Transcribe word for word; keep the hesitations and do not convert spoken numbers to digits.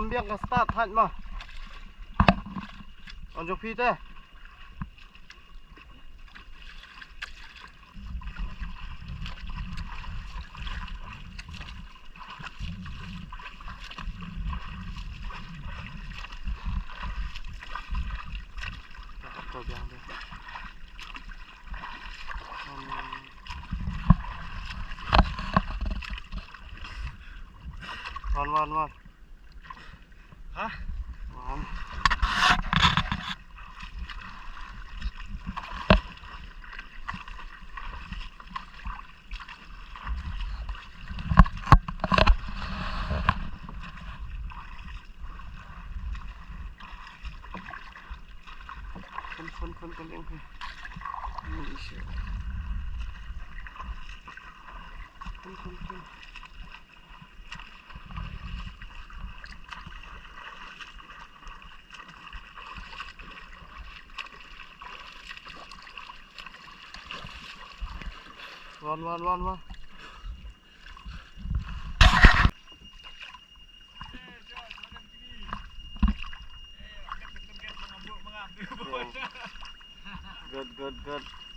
Biang ka start haj ma. Wan jong phi te. Wan, wan, wan. Ha? Wan. Khun, khun, khun, khun, khun. Khun, khun, khun. Wan, wan, wan, wan. Good, good, good.